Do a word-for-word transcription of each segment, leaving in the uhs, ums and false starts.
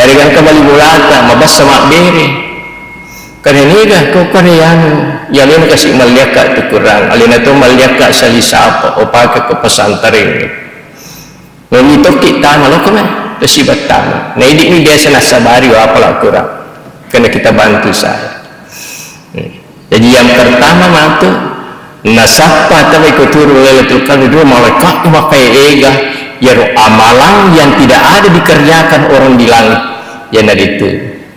Yarega engka bali bolata, mabessa mabbere. Karena niga, ko kare anu, ya alena kasi malliakka tu Quran, alena to malliakka sali sapa, o pake ke pesantren. Noni tokki tama loko me, tasibattama. Na idi mi biasa nasabari wa apala Quran. Karena kita bantu saya. Jadi yang pertama matu, nasappa tama iko turu Lailatul Qadar dua malaikat maka ega, yaro amalan yang tidak ada dikerjakan orang di langit. Yang dari itu,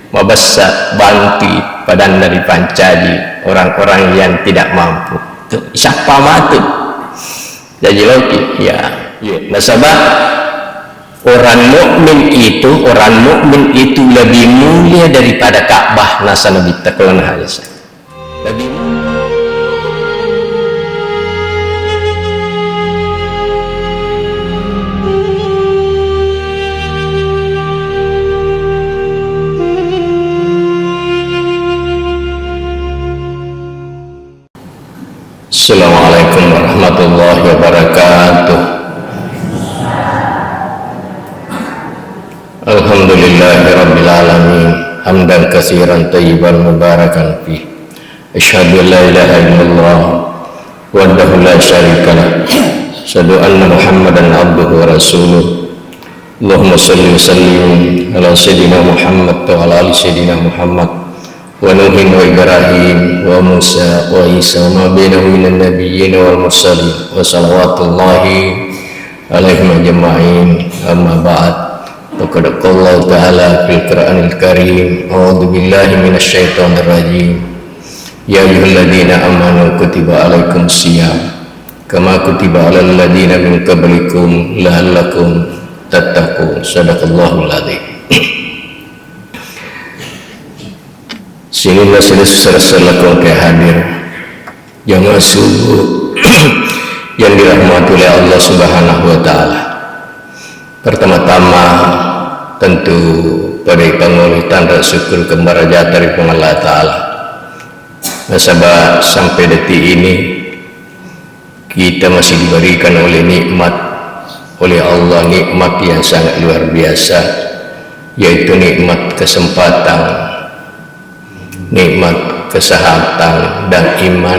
mabessa bantu padanna ripancaji orang-orang yang tidak mampu. Tuh, sappa matu. Jadi loki, ya. Iya. Nasaba orang mukmin itu, orang mukmin itu lebih mulia daripada Ka'bah, nasa Nabi Takwalana hadis. Lebih mulia. Assalamualaikum warahmatullahi wabarakatuh. Alhamdulillahi rabbil alamin. Hamdan katsiran thayyiban mubarakan fih. Asyhadu an la ilaha illallah wahdahu la syarika lah. Asyhadu anna Muhammadan abduhu wa rasuluh. Allahumma shalli wa sallim ala sayyidina Muhammad wa ala ali sayyidina Muhammad. Wa Nuhin wa Ibrahim wa Musa wa Isa wa ma bainahum minan nabiyyin wal mursalin wa salawatullahi alaihim ajma'in, amma ba'd. Faqad qala Allah ta'ala fil Qur'anil Karim, a'udzu billahi minasy syaithanir rajim. Ya ayyuhalladzina amanu kutiba alaikumus siyam kama kutiba alal ladzina min qablikum la'allakum tattaqun. Sadaqallahul adzim. Sininna silessureng sellekong ke hadir, jamaah subuh yang dirahmati oleh Allah Subhanahu wa Ta'ala. Pertama-tama, tentu pada ipangolo tanra syukur kembarajata ri Puang Allah Ta'ala. Nasaba sampai detik ini, kita masih diberikan oleh nikmat, oleh Allah, nikmat yang sangat luar biasa, yaitu nikmat kesempatan, nikmat kesehatan dan iman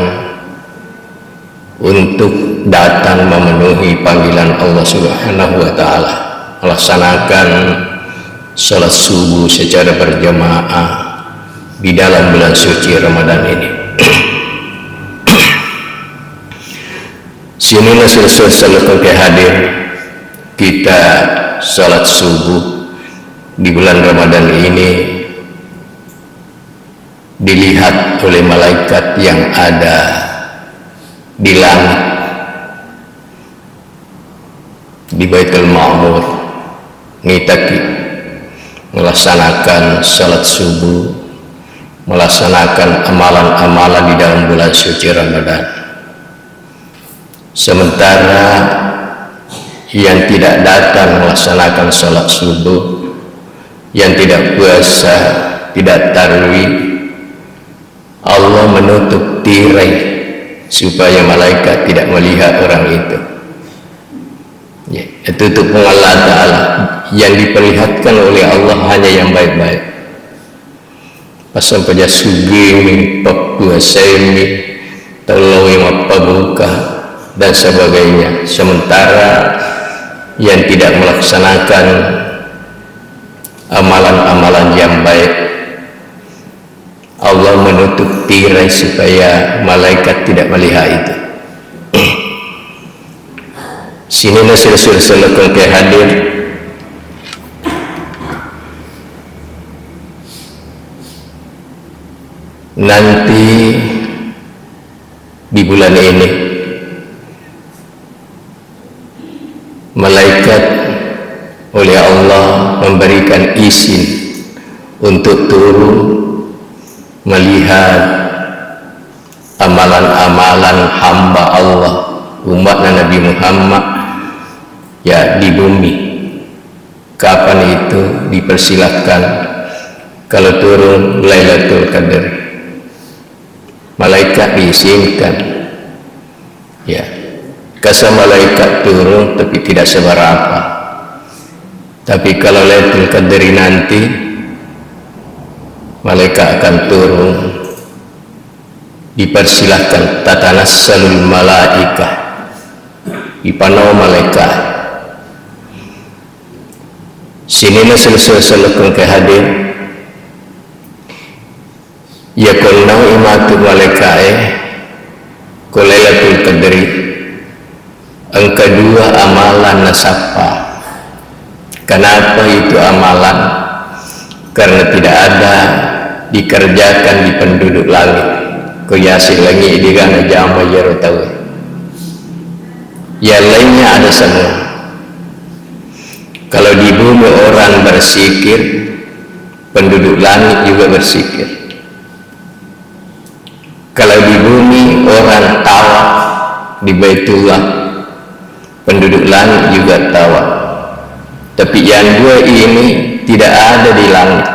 untuk datang memenuhi panggilan Allah Subhanahu wa Ta'ala, melaksanakan salat subuh secara berjamaah di dalam bulan suci Ramadan ini. Sininna silessureng sellekong ke hadir, kita salat subuh di bulan Ramadan ini dilihat oleh malaikat yang ada di langit, di Baitul Ma'mur, nitaki melaksanakan salat subuh, melaksanakan amalan-amalan di dalam bulan suci Ramadan. Sementara yang tidak datang melaksanakan salat subuh, yang tidak puasa, tidak tarwih, Allah menutup tirai supaya malaikat tidak melihat orang itu. Ya, itu untuk Allah Ta'ala. Yang diperlihatkan oleh Allah hanya yang baik-baik. Passampaja sugemi, pappuasaimi, tau laowi mappabuka, dan sebagainya. Sementara yang tidak melaksanakan amalan-amalan yang baik, Allah menutup tirai supaya malaikat tidak melihat itu. Sininna silessureng sellekong ke hadir. Nanti di bulan ini, malaikat oleh Allah memberikan izin untuk turun melihat amalan-amalan hamba Allah, umatnya Nabi Muhammad, ya, di bumi. Kapan itu dipersilahkan? Kalau turun Lailatul Qadar, malaikat diizinkan. Ya, kasa malaikat turun tapi tidak seberapa. Tapi kalau Lailatul Qadri nanti, malaikat akan turun, dipersilahkan, tatanassalul malaikah, ipanau malaikat. Sininna selesai-selesai ke hadir, Iya ko onnau'i matu malaika'e ko Lailatul Qadri, engka dua amalan nasappa. Kenapa itu amalan? Karena tidak ada dikerjakan di penduduk langit. Ko yaseng langi digana jama iyaro tauwe. Yang lainnya ada semua. Kalau di bumi orang berzikir, penduduk langit juga berzikir. Kalau di bumi orang tawaf di Baitullah, penduduk langit juga tawaf. Tapi yang dua ini tidak ada di langit.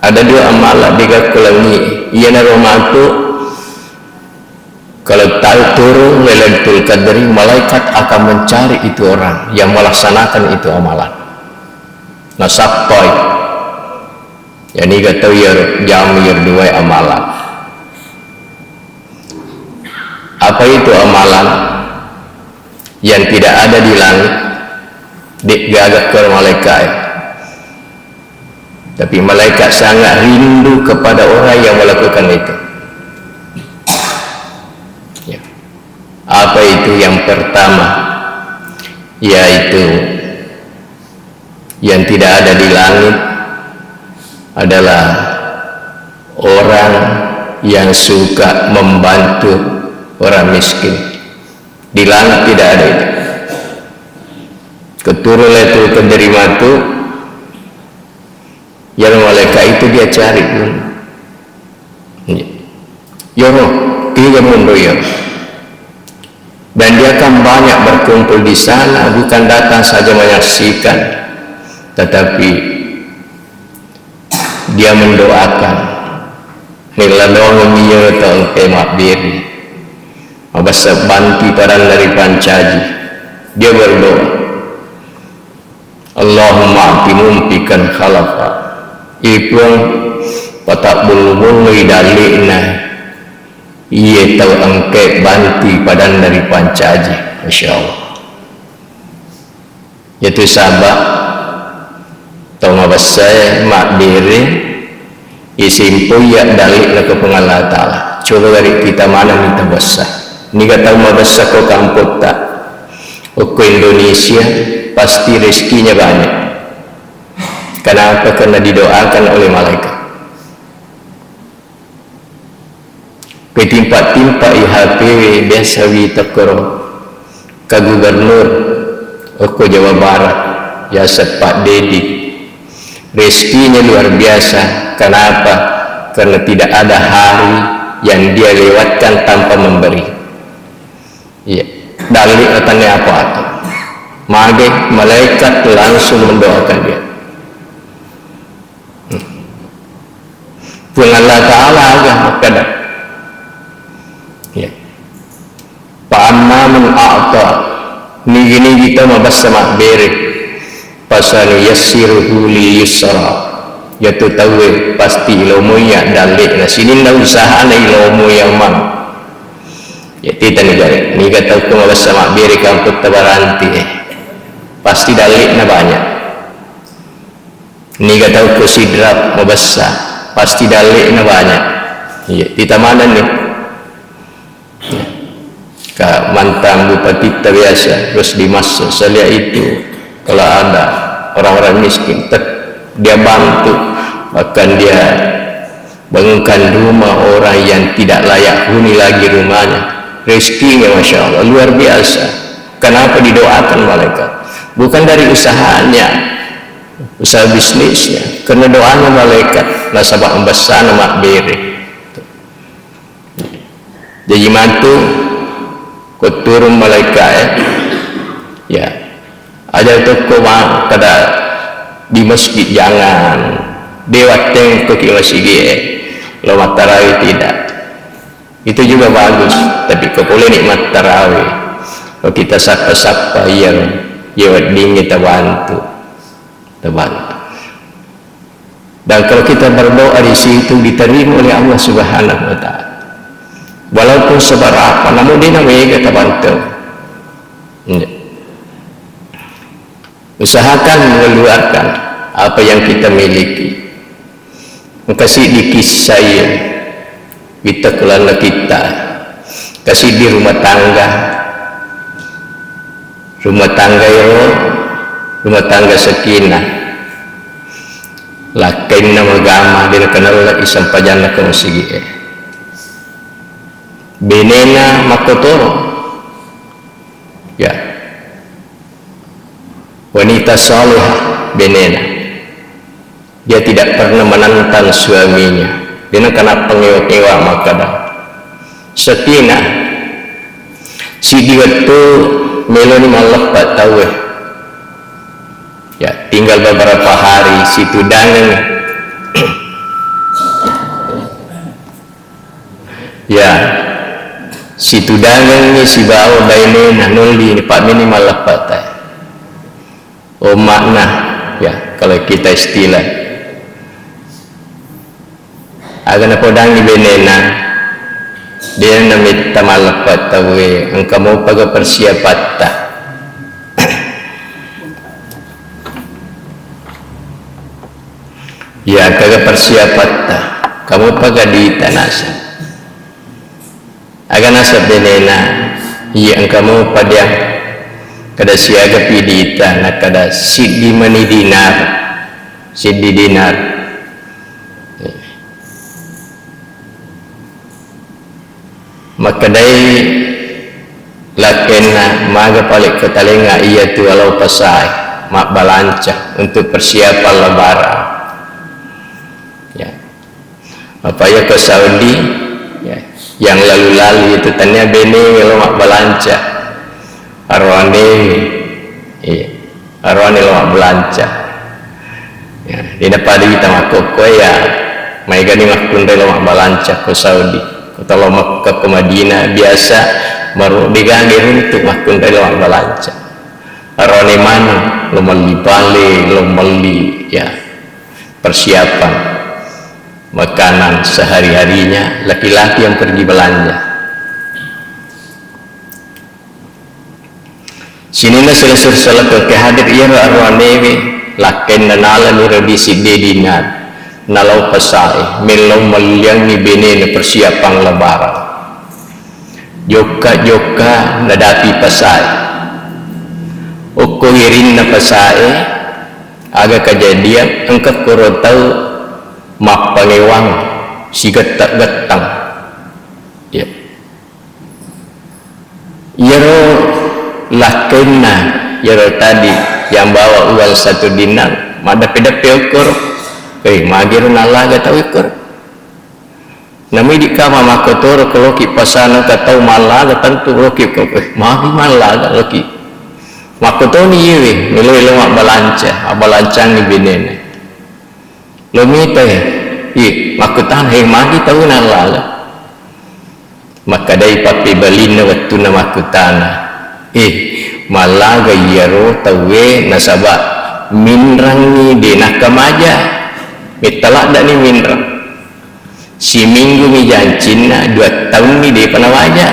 Ada dua amalan di gakko langi. Iyanaro matu, kalau tahu turun Lailatul Qadri, malaikat akan mencari itu orang yang melaksanakan itu amalan. Nasappai. Yani, gak tahu ya jam ya dua amalan. Apa itu amalan yang tidak ada di langit? Dek gagak ke malaikat. Tapi malaikat sangat rindu kepada orang yang melakukan itu. Ya. Apa itu? Yang pertama, yaitu yang tidak ada di langit adalah orang yang suka membantu orang miskin. Di langit tidak ada itu. Keturunlah itu ke Derimatu, ya, malaikat itu dia cari dulu. Yoro, tiga mundu ya. Dan dia akan banyak berkumpul di sana, bukan datang saja menyaksikan, tetapi dia mendoakan. Nella doang miyoro tau engke mabbiri. Mabessa banti padanna ripancaji. Dia berdoa. Allahumma a'ti munfiqan khalafa. Iye Puang, patabbullu-bullui dalle'na iye tau engkae banti padanna ripancaji. Masya Allah. Yatu saba tau mabessae mabbere isimpoiya dalle'na ko Puang Allah Ta'ala. Coba gari kita maneng mita bessa. Niga tau mabessa ko kampotta, okko Indonesia, pasti rezekinya banyak. Kenapa? Karena didoakan oleh malaikat. Ke timpa-timpa I H P W biasa wi tokkoro ka gubernur okko Jawa Barat, yaseng Pak Dedi. Rezekinya luar biasa. Kenapa? Karena tidak ada hari yang dia lewatkan tanpa memberi. Iya. Dalli atanne apa-apa. Mage malaikat langsung mendoakan dia. Hmm. Puang Allah Ta'ala aga makkeda. Ya. Fa amma man a'ta, nigi-nigi tau mabessa mabbere, fasanuyassiruhu lil yusra. Yatu tauwe pasti ilomoi ya dalle'na, sininna usahana ilomoi ya mang. Ya titani gare, niga tau ko mabessa mabbere kamputta baranti, eh, pasti dalle'na banyak. Niga tau ko Sidrap mabessa, pasti dalle'na banyak. Iya, titamanenni. Ka mantan bupatitta biasa, terus dimaksud, saya lihat itu, kalau ada orang-orang miskin, tet-, dia bantu, bahkan dia bangunkan rumah orang yang tidak layak huni lagi rumahnya. Rezekinya, Masya Allah, luar biasa. Kenapa didoakan malaikat? Bukan dari usahanya, usaha bisnisnya, karena doanya malaikat, nasaba mabessana mabbere. Jaji matu ko turun malaikat, eh, ya, aja tokko makkeda di masjid, jangan. De watteng ko ki masjid, eh, lo mattarawe tidak. Itu juga bagus, tapi ko pole ni mattarawe, ko kita sappa-sappa iya, iya weddingngi tabantu. Tabantu. Dan kalau kita berdoa di situ, diterima oleh Allah Subhanahu wa Ta'ala. Walaupun seberapa, namun dia namanya kita bantu. Iya. Usahakan mengeluarkan apa yang kita miliki. Engka siddi kissa iya, wittakkulanna kita. Engka siddi rumah tangga. Rumah tangga ero, rumah tangga sakinah. Lakkainna magama, de nakenella isempajanna ko masigi'e. Benena makkotoro. Ya. Wanita salehah benena. Dia tidak pernah menentang suaminya. Dia nakana pengewa-ngewa makkada. Sakinah. Siddi wettu meloni malleppa tauwe. Ya, tinggal beberapa hari, situdangengngi. Ya, situdangengngi sibawa bainena, nolli, Pak, meni malleppa tai. Omma'na, ya, kalau kita istilah. Aga napodangngi benena, de namitta malleppa tauwe, engka mopaga persiapatta. Ya, engkaga persiapatta, kamu paga dita nasa. Aga nasa benena, iya engka mopa dia, kada siaga pi dita, na kada siddi mani dinar, siddi dinar. Makkedai lakkainna, maga pale ko talengnga iya tu alao pasae mabbalanca untuk persiapan lebaran. Ya. Apa iya ko Saudi, ya, yang lalu-lalu itu tania bene lo mabbalanca. Aroane, iya. Aroane lo mabbalanca. Ya, de napada wita makkokkoe ya, maegani makkunrai lo mabbalanca ko Saudi. Ko tau lo Mekkah, ko Madinah, biasa maru-, degaga runtu makkunrai lo mabbalanca. Aroane maneng, lo melli bale, lo melli, ya, persiapan makanan sehari-harinya laki-laki yang pergi belanja. Sininna silessureng salakeng ke hadir iyaro aroanewe, lakkainna nalani ro di siddi dinar, nalao pasae, mellau melliangngi benena persiapan lebaran. Jokka-jokka nadapi pasae. Okko wirinna pasae, aga kajadian engka koro tau mappangewang sigetta-gettang. Ya. Iyaro lakkainna, iyaro tadi yang bawa uang satu dinar, maddeppe-deppe okkoro. Eh, magiro nallaga tau ikkoro. Namidi kama makkotoro ko loki pasana ka tau mallaga, tentu loki ko, eh, magi mallaga loki. Makkotoni iyewe, melo-elo mabbalanca, abbalancangi benena. Lo mita, eh, makkutana, eh, magi tau nallaga. Makkedai pappebalinna wettunna makkutana, "Eh, mallaga iyaro tauwe nasaba minrangngi de nakkamaja. Metta laddani minrang. Siminggu mi jancinna, dua taunni depa nawaja."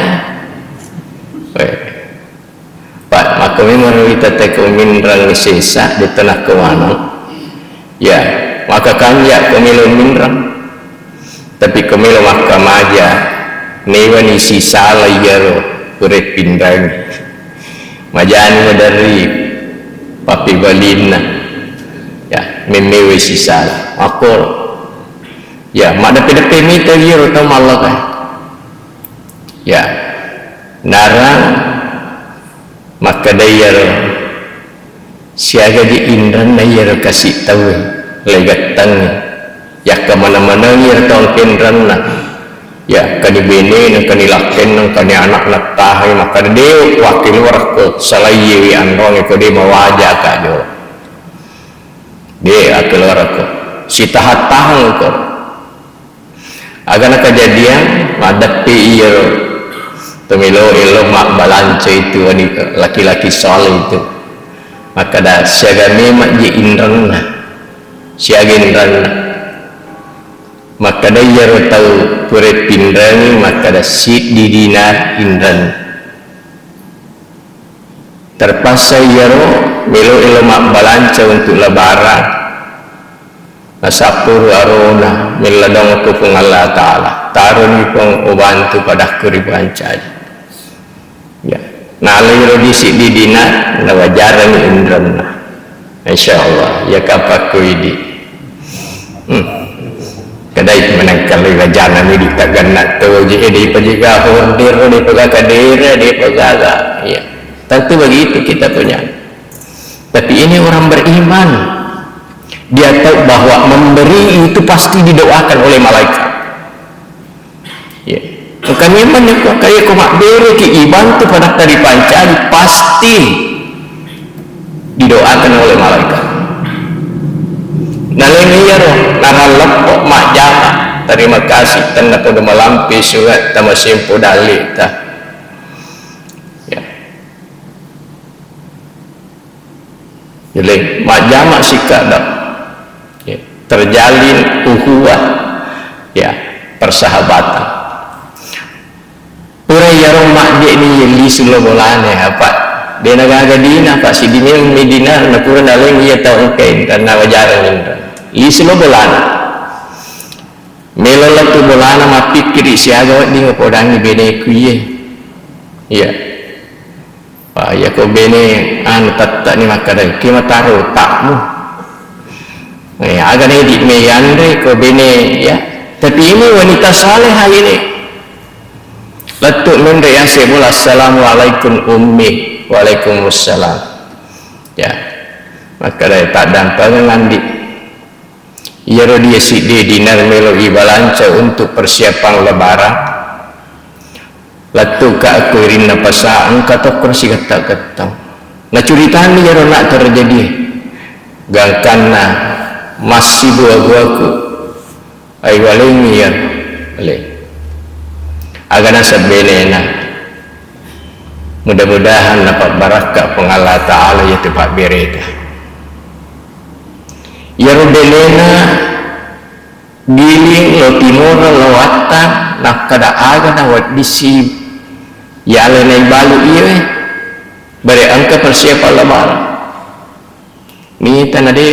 Eh. Pak, makko memang wita teko minrang sesa, de tenakko maneng. Ya, maka kanja ko melo minrang. Tapi ko melo makkamaja, newani sisala iyaro pura pinrangi. Majani maderri pappebalinna. Ya, memmewe sisala. Makko, ya, maddeppe-deppe mita iyaro tau mallaga. Ya, narang Makkeda iyaro, siagaji inrenna iyaro kasi tauwe, legettengngi. Yakkamana-manangi iyaro tau engka inrenna. Ya, engkani benena, engkani lakkenna, engkani anakna tahangi, makkeda, "De'o wakkeluarakko, salai iyewe anronge ko de mawajaka jolo. De akkeluarakko. Sitaha-tahangko." Agana kajadian, maddeppe iyaro tomelo elo mabbalanca itu, wani-, laki-laki soleh itu. Makkeda, "Siaga memang je inrenna, siaga inrenna." Makkeda iyaro tau pura pinrengi, makkeda, "Siddi dinar inrenna." Terpaksa iyaro melo-elo mabbalanca untuk lebaran. Nasappuru arona, melladong ko Puang Allah Ta'ala. Taroni Puang, ubantu padakku ripancaji. Ya. Nalai ro di siddi dinar, nawajarani inrenna. Insya Allah, ya kapakku idi. Hmm. Kedai menangkal wajana ni di taganna toje, eh, di pajega order, di pega kadera, di pega. Ya. Tentu begitu kita punya. Tapi ini orang beriman. Dia tahu bahwa memberi itu pasti didoakan oleh malaikat. Ya. Engka memang ni ko, kaya ko mabbereki, ibantu pada tadi pancali, pasti didoakan oleh malaikat. Naleng iyaro, naralleppo majjama, terima kasih, tenna podo malampe surat tamasempo dalita. Ya. Jadi, majjama sikada. Ya, terjalin ukhuwah, ya, persahabatan. Pura iyaro madde ni lisu lo bolana, apa? Dena gaga dina, apa? Siddi memang mi dinar, na pura naleng iya tau engkai, karena wajarang indra. Lisu lo bolana. Melo lettu bolana mappikkiri siaga wedding upodangi beneku iye. Iya. Wah, iya ko bene anu tette ni makkeda, "Ki mataro utakmu." Eh, aga ne di me yanre ko bene ya. Tapi ini wanita salehah ini. Lettu menre yase bola, "Assalamualaikum ummi." "Waalaikumsalam." Ya. Makkeda, "Taddampengeng andi." Iyaro dia siddi dinar melo ibalanca untuk persiapan lebaran. Lettuka ko irinna pasa, engka tokko sigetta-gettang. Nacuritani iyaro nak terjadi. Gangkanna massi bua-buaku. Ai walengngi iyaro. Wale. Aga naseng benena. Mudah-mudahan napabbarakka Puang Allah Ta'ala iyatu pabbereta. Iyaro benena giling lo timoro lo watta, nakkeda aga na weddissi yalena ibalu iye, bare engka persiapan lebaran. Mita na de,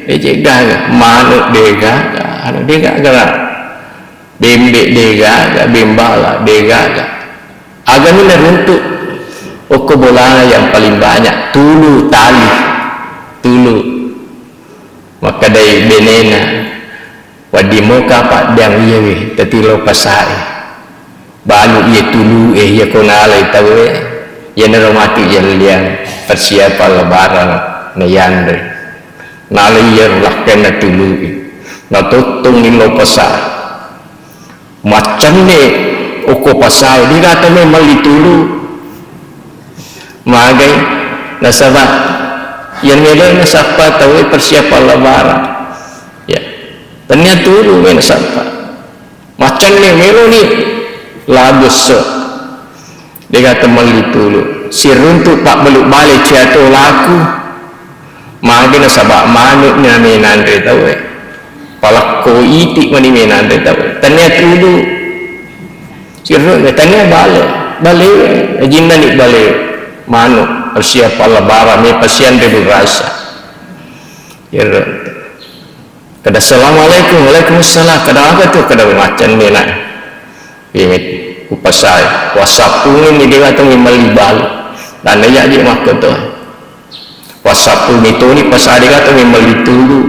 de je gaga, manu de gaga, anu de gaga, bembe de gaga, bembala de gaga. Agani naruntuk okko bolana yang paling banyak, tulu tali, tulu. Makkedai benena, "Wedding moka paddiang iyewe, tetilo pasae. Balu iye tulu'e, iyako nalai tauwe, iyanaro matu yalliang persiapan lebaran nayanre." Nalai iyaro lakkainna tulu'e, natottongi lo pasae. Maccanne okko pasae, degaga to melli tulu. Magai nasaba yang melo nasappa tauwe persiapan lebaran. Ya. Tania tulu mena sappa. Maccanne meloni labu esso. Degaga to melli tulu. Siruntu pabbelu bale ciato laku. Magi nasaba manu'na menanre tauwe. Palakko iti mani menanre tauwe. Tania tulu. Siruntu tania bale. Bale. Ajinnani bale. Manu. Persiapan lebaran. Me pasianre burasa. Siruntu. Kada, "Assalamualaikum." "Waalaikumsalam." Kada aga tu, kada maccanne na. Iya, upasai. Wasappungi ni degaga to melli balu. Dan iya je makko to. Wasappungi toni pasai degaga to melli tulu.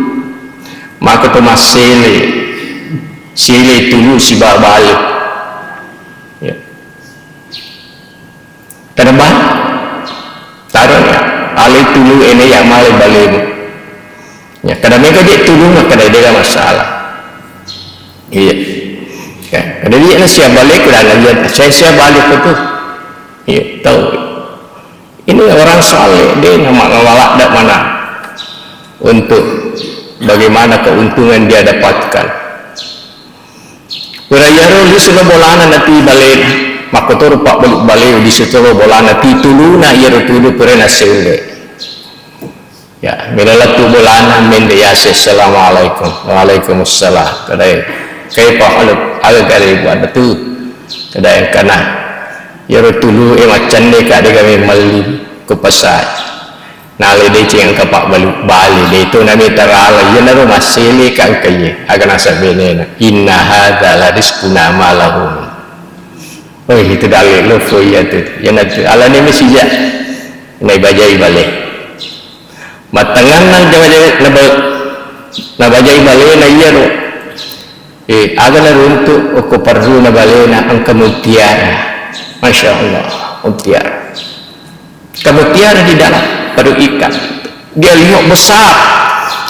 Makko to massele. Sele tulu sibawa balu. Ya. Kada ba-, taro ya, alai tulu ene ya male balemu. Ya, kada mega je tulu, kada dega masalah. Iya. Ya, kada dia na sia bale, kada na dia, saya, sia bale ko tu. Iya, tahu. Ini orang saleh, dia nama ngawalak dak mana untuk bagaimana keuntungan dia dapatkan. Pura iyaro lisu lo bolana nati bale, makkotoro pabbelu bale lisu tolo bolana ti tuluna iyaro tulu pura naselle. Ya, melo lettu bolana mende yase, "Assalamualaikum." "Waalaikumsalam." Kadai, "Kaifa haluk?" "Aga kare buat tu?" Kadai kana. Yaro tulu e maccanne ka de kami melli ko pasai. Nale deceng engka pabbalu bale de to nami tarala. Iyanaro massele ka engka iye. Aga nasab benena. "Inna hadza la rizquna ma lahu min." Oh, itu dalle lofo iya tu. Yana tu. Alani mesija. Nai bajai bale. Mattanganna nabajai, naba-, nabajai balena iyaro. Eh, aga naruntu okko parruna balena engka mutiara. Masya Allah, mutiara. Engka mutiara di dalam perut ikan. Dia lihat besar,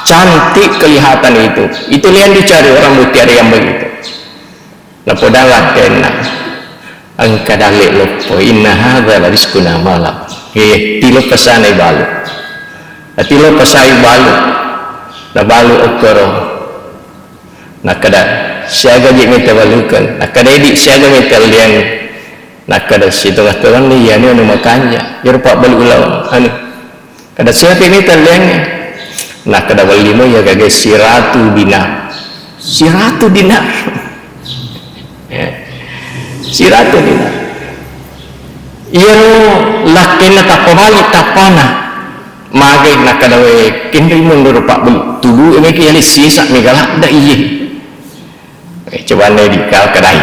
cantik kelihatan itu. Itulah yang dicari orang mutiara yang begitu. Napodang lattenna, engka dalle loppo, "Inna hadza la rizquna ma la." Eh, tilo pesana ibalu. Tilo pesai balu. Nabalu okkoro. Nakkeda, "Siaga je meta balukeng?" Nakkeda, "Edi, siaga meta liang?" Nakkeda, "Sitengah-tengah ni, iyani anu makanja." Iyaro pabbalu ulaweng, anu. Kada siapi ni talliangnge. Nakkeda, "Welli mo iya gage siratu dinar." Siratu dinar. Ya. Siratu dinar. Iyaro lakkenna tappa bali tappana. Magai nakkeda, "We, kenri mundur Pak Belu. Tulu ini ki yali sisa mega ladda iye." Eh, coba ne di kau kedai.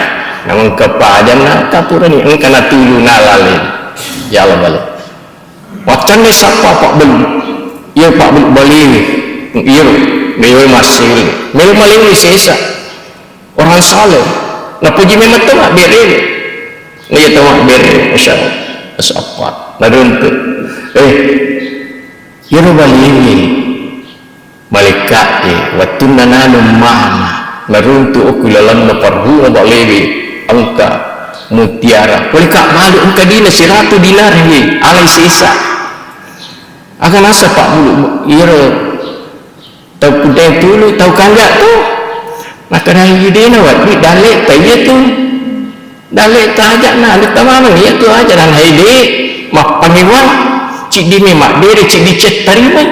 Namun kepajanna kapurani engka natulu nalale. Ya Allah balik. Waccanna sappa Pak Belu. Iya Pak Belu baliwi. Iya, dewe masih. Melo malewi sesa. Orang saleh. Napuji memang tu mak bere. Iya tu mak bere. Masya Allah. Sappa. Naruntu. Eh, iya baliwi. Malaika'e, wettunna naneng mana, naruntu okko ilalenna parrunga balewe, engka mutiara. Malaika' balu, engka dina siratu dinar, he, alai sesa. Aga nasa Pak Bulu, iyaro tau puddeng tulu, tau kanja tu. Makkedai dena wedding dalle ta iya tu. Dalle taja'na, anu tamameng iya tu aja, dan haide mappangewa, ciddi me mabbere, ciddi cettarimai.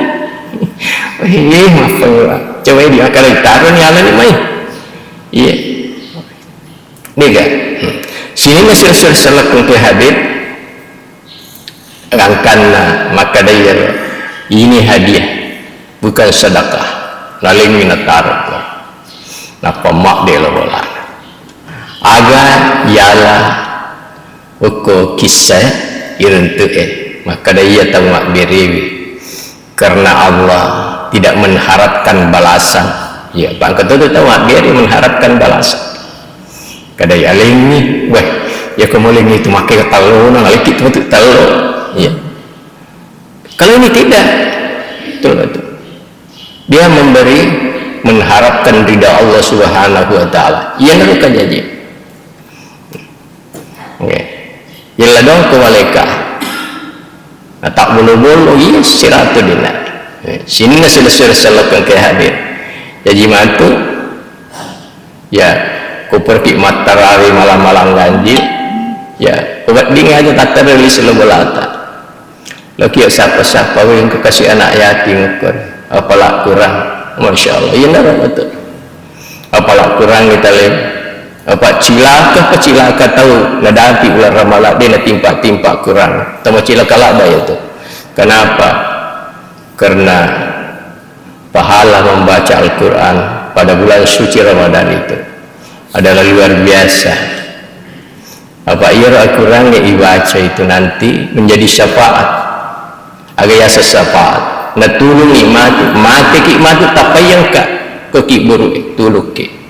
Eh, mappangewa. Coba di akal taro ni alani mai. Iya. Dega. Sininna sir-sir selekung ke hadir. Gangkanna makkeda iyaro, "Ini hadiah, bukan sedekah." Nalengngi nataro. Nappa madde lo bolana. Aga yala okko kissa e, irentu e. Makkeda iya tau mabberewi. Karena Allah tidak mengharapkan balasan. Ya, bangka tu tau mabbere mengharapkan balasan. Kada yalengngi, weh, ya kemuling itu makke tallo, nang lagi tu tu tallo. Ya. Kalau ini tidak, betul, betul. Dia memberi mengharapkan ridha Allah Subhanahu wa Ta'ala. Iya, nero kajaji. Oke. Yella dong ko malaika. Nah, tak bolo-bolo, iya, siratu dinar. Eh, sinna sudah-sudah selokkan ke hadir. Jaji matu, ya, ko pergi mattarawi malam-malam ganjil, ya, wedding aja tattara ri silo bolata. Loki sapa-sapa, weh, engka kasi anak yatim, ukur. Apala kurang. Masya Allah, iya, naro betul. Apala kurang kita le. Apa cilaka, apa cilaka tau nadapi ular Ramalang, de natimpa-timpa kurang. Tama cilaka laba ya tu. Kenapa? Karena pahala membaca Al-Quran pada bulan suci Ramadan itu adalah luar biasa. Apa iyaro Al-Quran yang ibaca itu nanti menjadi syafaat. Aga yaseng syafaat. Natulungi matu, mateki matu, tapaiyangka ko kiburu, tulukki.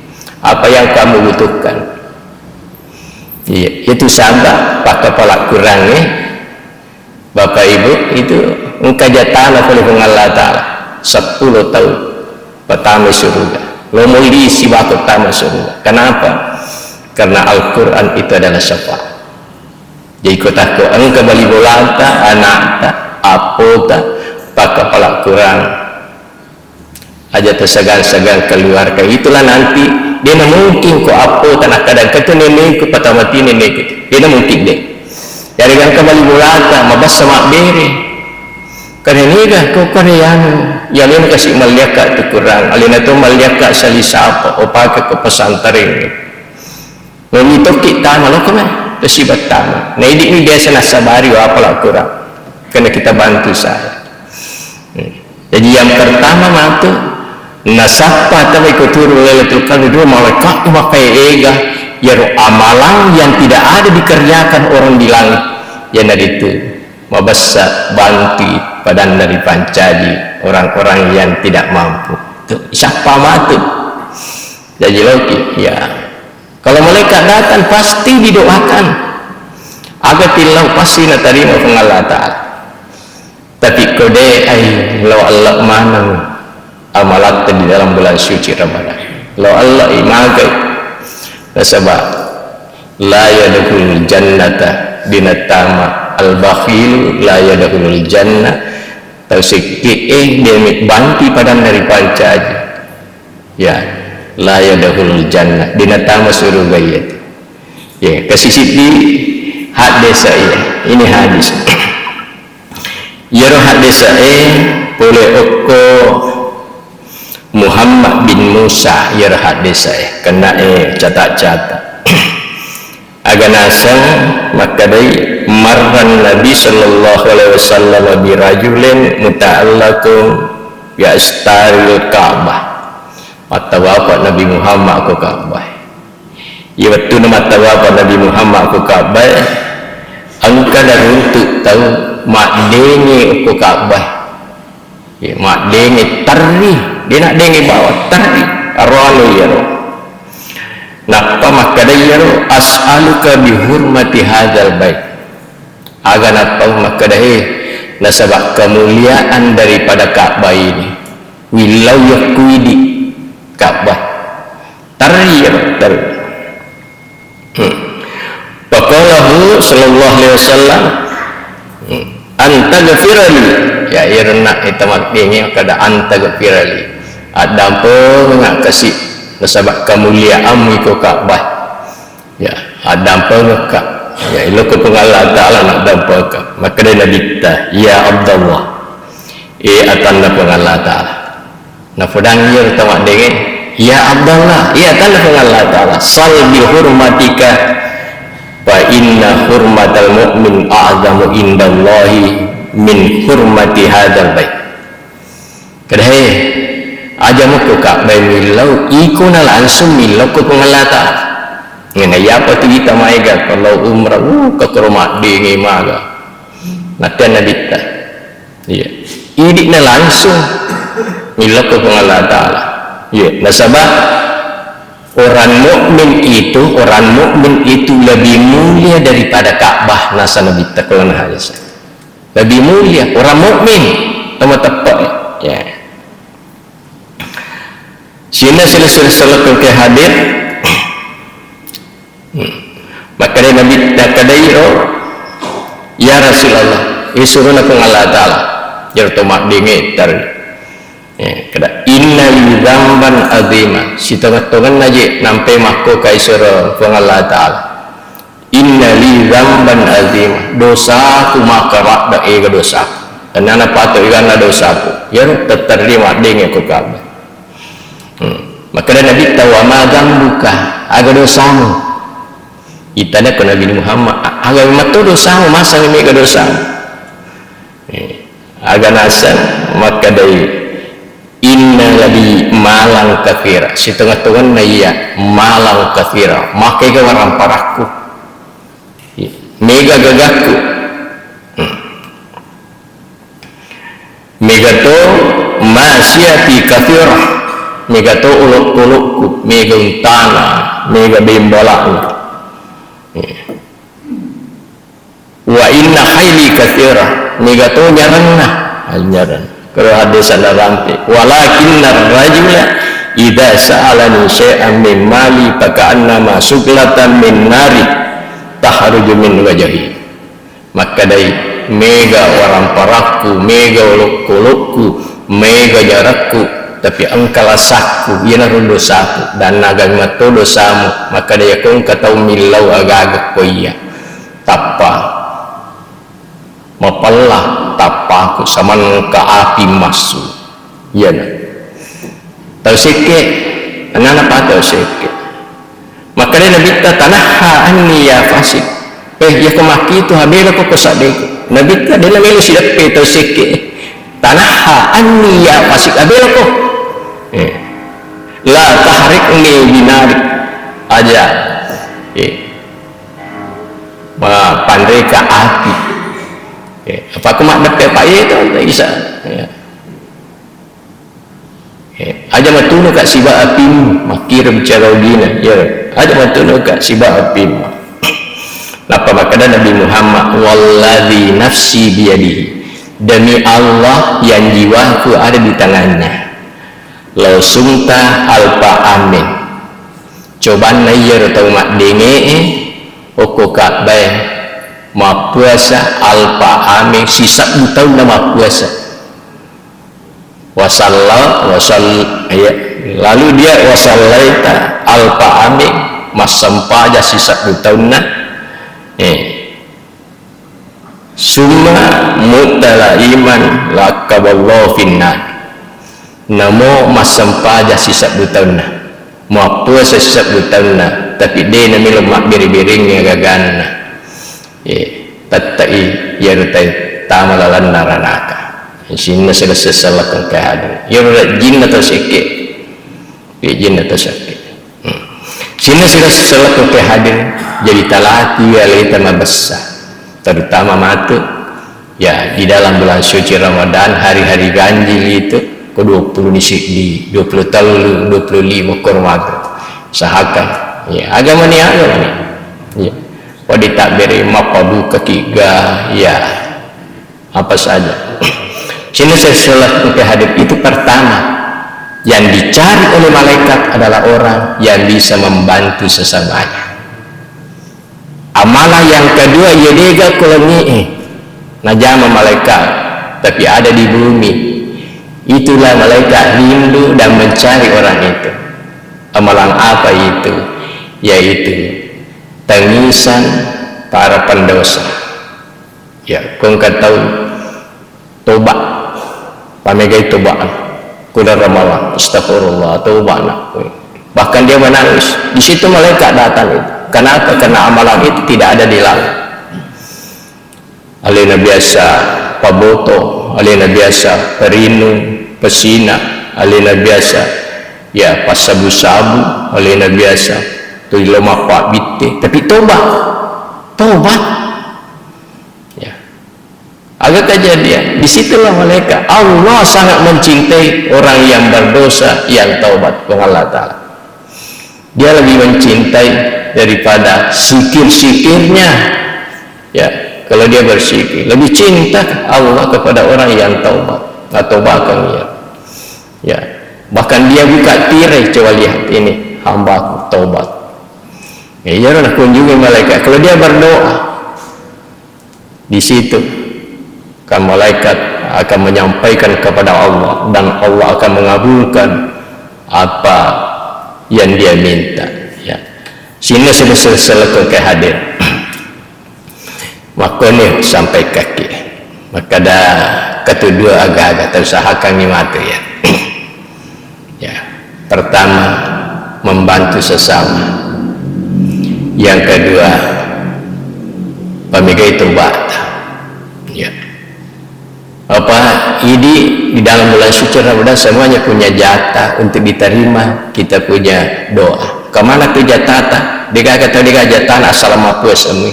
Apa yang kamu butuhkan? Iya, itu sahabat pakkapala Quran, eh. Bapak Ibu, itu engka jatana pole Puang Allah Ta'ala, seppulo tahun pertama surga. Nomor lisi bako tama surga. Kenapa? Karena Al-Quran itu adalah syafaat. Jadi ko takko engka bali bolata, anakta, appota, pakkapala Quran. Aja tersegan-segan keluarga. Itulah nanti, de namungkin ko appo tanakkadang ketu nenekku, patamati nenekku. De namungkin de. Jadi engka bali bolata, mabassa mabbere. Karena niga ko kare anu, ya alena kasi malliakka tu Quran, alena to malliakka sali sapa, o pake ko pesantren. Noni tokki tama lo kome, kasi battama. Nah, ini biasa nasabari wa apala Quran. Karena kita bantu saya. Hmm. Jadi yang pertama matu, nasappa tabe ko turu Lailatul Qadar dua malaikat makai ega, yaro amalan yang tidak ada dikerjakan orang di langit. Yang dari itu. Mabessa bantu padanna ripancaji orang-orang yang tidak mampu. Tuh, siapa matu? Jadi loki, ya. Kalau malaikat datang, pasti didoakan. Aga tillau pasti natarima Puang Allah Ta'ala. Tapi kode ai lo Allah maneng amalatta di dalam bulan suci Ramadan. Lo Allah imagai. Nasaba la yadkhulul jannata, dinatama al-bakhilu la yadkhulul jannah, tau sekke e demi banti padanna ripancaji. Ya, la yadkhulul jannah, dinatama suruga iya. Ya, kasi siddi hadis iya. Ini hadis. Iyaro haddese'e pole okko Muhammad bin Musa, iyaro haddese'e, kennae catat-catat. Aga naseng makkedai, marran Nabi sallallahu alaihi wasallam birajulin muta'allaqun bi astaril Ka'bah. Mattawapa Nabi Muhammad ko Ka'bah. Iya wettuna mattawapa Nabi Muhammad ko Ka'bah, engka naruntuk tau maddenge ko Ka'bah. Iya, maddenge terri, de naddenge bawang, terri. Aro anu iyaro. Nappa makkeda iyaro, "As'aluka bi hurmati hadzal bait." Aga nappa makkeda, "He, nasaba kemuliaan daripada Ka'bah ini, willau yakkuidi Ka'bah." Terri iyaro, terri. Hmm. Faqalahu sallallahu alaihi wasallam, hmm, "Antaghfirali." Ya, irenna ita maddenge kada antaghfirali. Addampengengka kasi nasaba kemuliaanmu iko Ka'bah. Ya, addampengekka. Ya, iloko Puang Allah Ta'ala naddampengekka. Makkeda Nabitta, "Ya Abdullah." Eh, atanna Puang Allah Ta'ala. Napodangi iyaro tau maddenge, "Ya Abdallah, iya tanna Puang Allah Ta'ala, sal bi hurmatika, fa inna hurmatal mu'min a'zamu indallahi min hurmati hadzal bait." Kada he, aja mukko Ka'bah millau, iko na langsung millau ko Puang Allah Ta'ala. Ngena iyapa tu ita maega kalau umrah, uh, kakoro maddenge maga. Nakke Nabitta. Iya. Idi'na langsung millau ko Puang Allah Ta'ala. Iya, nasaba orang mukmin itu, orang mukmin itu lebih mulia daripada Ka'bah, nasa Nabitta ko na hadis. Lebih mulia orang mukmin, tau mateppe. Ya. Sininna sila-sila ke hadir. Hmm. Makkeda Nabi, nakkedai ro, "Ya Rasulullah, isuruna Puang Allah Ta'ala." Iyaro to maddenge tari. Eh, kada, "Inna li dzamban azima." Sitongeng-tongenna je nampe makko kaisuro Puang Allah Ta'ala. "Inna li dzamban azima." Dosaku makaradda ega dosaku. Tennana pato eganna dosaku. Iyaro tetterri maddenge ko Ka'bah. Hmm. Makkeda Nabitta, "Wa ma dzambuka?" Aga dosamu? Itana ko Nabi Muhammad, "A-, aga memang to dosamu, masa ni mega dosamu?" Eh, aga naseng makkedai, "Inna li malan katsira." Sitongeng-tongenna iya malan katsira. Makega waramparakku. Mega gagakku. Hmm. Mega to masyiati katsirah, mega to olok-olokku, mega untana, mega bembalana. Wa inna khaili katsirah, mega to nyaranna. Nyaran. Kalau hadis ada rampe. Walakinnar rajula idza sa'alani syai'an min mali faka'annama suqlatan min nari takhruju min wajhi. Makkedai, "Mega waramparakku, mega olokkolokku, mega jarakku, tapi engka lasakku, iyanaro dosaku, dan naga matto dosamu." Makkeda, "Iyako engka tau millau agaga ko iya, tappa Mapella tappaku samangka api massu. Iyana. Tau sekke, anana pa tau sekke. Makkeda Nabitta, "Tanahha anni ya fasik." Eh, iya ko makkitu, abelako ko saddeku. Nabitta dena melo sideppe tau sekke. "Tanahha anni ya fasik," abelako. Eh. "La tahrikni binarik." Aja. Eh. Ma panreka api. Eh, apa ko maddeppe apa itu tak bisa. Ya. Eh, aja matunuka siba apimmu, makkira bicara ogina. Ya, aja matunuka siba apimmu. Nappa makkeda Nabi Muhammad, "Walladzi nafsi biyadihi." Demi Allah yang jiwaku ada di tangannya. Lau sumta alfa amin. Cobanna iyaro tau maddenge'e okko Ka'bae mappuasa alfa amin, sisebbu taunna mappuasa. Wasalla, wasal-, iya. Lalu dia wasallaita alfa amin, massempaja sisebbu taunna. Eh. Summa mu'tala iman lakkaballahu finnar. Namo massempaja sisebbu taunna. Mappuasa sisebbu taunna, tapi de namelo mabbere-berengngi agaganna. Eh, tette'i iyaro tai tama lalenna ranaka. Sininna sila-, sila-, sellekeng ke hadir. Iyaro rejjinna tau sekke. Rejjinna tau sekke. Hmm. Sininna sila-, sellekeng ke hadir. Jadi talati aleta mabessa. Terutama matu, ya, di dalam bulan suci Ramadan, hari-hari ganjil itu, ko dua puluh di si-, di dua puluh tellu, dua puluh lima, ko matu. Usahakan. Ya, agama ni, agama ni. Ya. Wadi takbiri mappabuka kiga, ya. Apa saja. Sininna sila-, sellekeng ke hadir itu pertama. Yang dicari oleh malaikat adalah orang yang bisa membantu sesamanya. Amalan yang kedua, iya dega ko langi'e najama malaikat, tapi ada di bumi. Itulah malaikat rindu dan mencari orang itu. Amalan apa itu? Yaitu tangisan para pendosa. Ya, ko engka tau toba, pamegai toba. Kuda Ramalang, astagfirullah, toba nak. Bahkan dia menangis. Di situ malaikat datang itu. Kenapa? Karena amalan itu tidak ada di langit. Alena biasa paboto, alena biasa perinu, pesina, alena biasa, ya, passabu-sabu, alena biasa tu loma pabbitte. Tapi toba, toba. Ya. Aga kejadian, disitulah malaikat. Allah sangat mencintai orang yang berdosa, yang taubat, Puang Allah Ta'ala. Dia lebih mencintai daripada zikir-zikirnya. Ya, kalau dia berzikir, lebih cinta Allah kepada orang yang taubat. Nah, taubat kan ya. Ya, bahkan dia buka tirai, coba lihat ini, hambaku taubat. Ya, iya, kunjungi malaikat. Kalau dia berdoa, di situ kan malaikat akan menyampaikan kepada Allah dan Allah akan mengabulkan apa yang dia minta. Ya. Sininna sila-, sila-, sellekeng ke hadir. Makkoni sampai kaki. Makkeda ketujuh aga-aga, tausahakangngi matu ya. Ya, pertama, membantu sesama. Yang kedua, pamegai tobat. Ya. Apa, idi di dalam bulan suci Ramadan semuanya punya jatah untuk diterima kita punya doa. Kemana tuh jatata? Degaga tau dega jatana, assalamualaikum.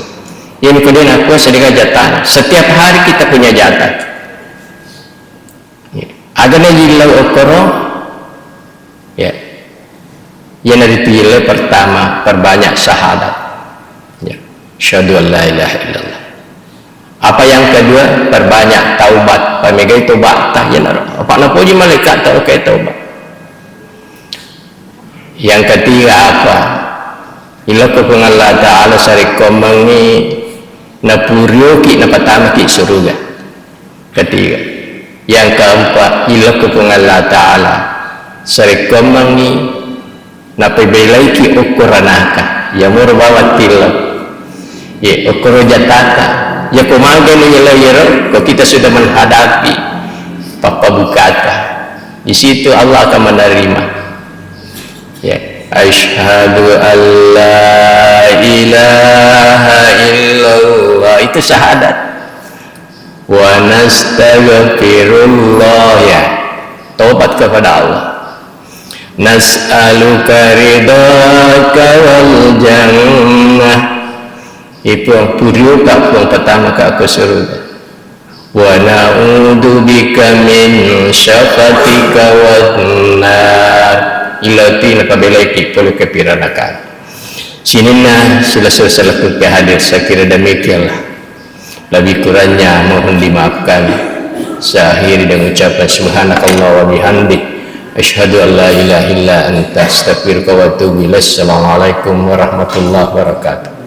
Ini kedua aku sedega jatana. Setiap hari kita punya jatah. Agana yillau okkoro, ya. Iyanaritu yillau pertama, perbanyak syahadat. Ya. Asyhadu an la ilaha illallah. Apa yang kedua, perbanyak taubat. Pamegai tobat tah, ya, naro. Apa napoji malaikat tau ke taubat. Yang ketiga apa? Ilokko Puang Allah Ta'ala sarekkoammengngi napurioki napatamaki suruga. Ketiga. Yang keempat, ilokko Puang Allah Ta'ala sarekkoammengngi napebelaiki okko ranaka. Yamoro bawang tillo. Ye, okkoro jatata. Ya, ko maga ni nyelai ero, ko kita sudah menghadapi pappabukata, di situ Allah akan menerima. Ya, asyhadu an la ilaha illallah, itu syahadat. Wa nastaghfirullah, ya, tobat kepada Allah. Nas'aluka ridhaka wal jannah. Ipuang puriuka puang pertama ka aku surga. Wa na'udzubika min syakhatika wan nar. Ilati napabelaiki pole kepiranaka. Sininna sila-sila ku hadir, saya kira demikianlah. Lebih kurangnya mohon dimaafkan. Saya akhiri dengan ucapan subhanakallah wa bihamdik. Asyhadu an la ilaha illa anta astaghfiruka wa atubu ilaik. Assalamualaikum warahmatullahi wabarakatuh.